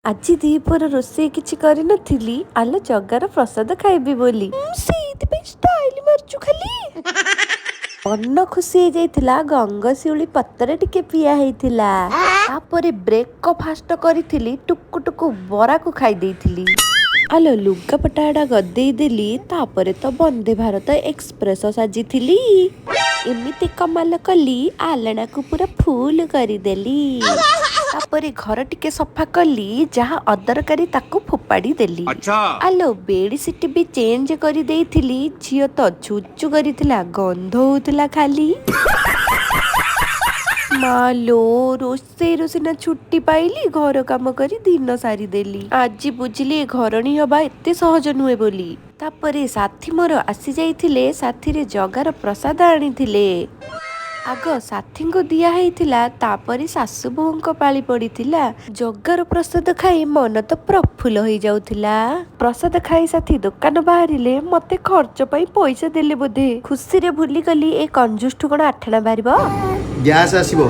ଆଜି ଦିପହର ରୋଷେଇ କିଛି କରିନଥିଲି ଆଲୋ, ଜଗାର ପ୍ରସାଦ ଖାଇବି ବୋଲି। ସେଇଥିପାଇଁ ଷ୍ଟାଇଲ ମାରୁଛୁ ଖାଲି। ମନ ଖୁସି ହେଇଯାଇଥିଲା। ଗଙ୍ଗଶିଉଳି ପତ୍ର ଟିକେ ପିଆ ହେଇଥିଲା। ତାପରେ ବ୍ରେକଫାଷ୍ଟ କରିଥିଲି, ଟୁକୁ ଟୁକୁ ବରାକୁ ଖାଇ ଦେଇଥିଲି। ଆଲୋ, ଲୁଗାପଟା ଆଡ଼ା ଗଦେଇ ଦେଲି। ତାପରେ ତ ବନ୍ଦେ ଭାରତ ଏକ୍ସପ୍ରେସ ସାଜିଥିଲି। ଏମିତି କମାଲ କଲି, ଆଲଣାକୁ ପୁରା ଫୁଲ କରିଦେଲି। ତାପରେ ଘର ଟିକେ ସଫା କଲି, ଯାହା ଅଦରକାରୀ ତାକୁ ଫୋପାଡ଼ି ଦେଲି। ଆଲୋ, ବେଡସିଟ୍ ବି ଚେଞ୍ଜ କରିଦେଇଥିଲି। ଝିଅ ତ ଛୁଚୁ କରିଥିଲା, ଗନ୍ଧ ହଉଥିଲା ଖାଲି। ମାଲୋ, ରୋଷେଇରୁ ସିନା ଛୁଟି ପାଇଲି, ଘର କାମ କରି ଦିନ ସାରିଦେଲି। ଆଜି ବୁଝିଲି ଏ ଘରଣୀ ହବା ଏତେ ସହଜ ନୁହେଁ ବୋଲି। ତାପରେ ସାଥୀ ମୋର ଆସି ଯାଇଥିଲେ, ସାଥିରେ ଜଗାର ପ୍ରସାଦ ଆଣିଥିଲେ। ଆଗ ସାଥୀଙ୍କୁ ଦିଆ ହେଇଥିଲା, ତାପରେ ଶାଶୁ ବୋହୂଙ୍କ ପାଳି ପଡିଥିଲା। ଜଗାର ପ୍ରସାଦ ଖାଇ ମନ ତ ପ୍ରଫୁଲ୍ଲ ହେଇଯାଉଥିଲା। ପ୍ରସାଦ ଖାଇ ସାଥୀ ଦୋକାନ ବାହାରିଲେ, ମତେ ଖର୍ଚ୍ଚ ପାଇଁ ପଇସା ଦେଲେ ବୋଧେ। ଖୁସିରେ ଭୁଲିଗଲି ଏ କଞ୍ଜୁସଠୁ କଣ ଆଠଣା ବାହାରିବ। ଗ୍ୟାସ୍ ଆସିବ।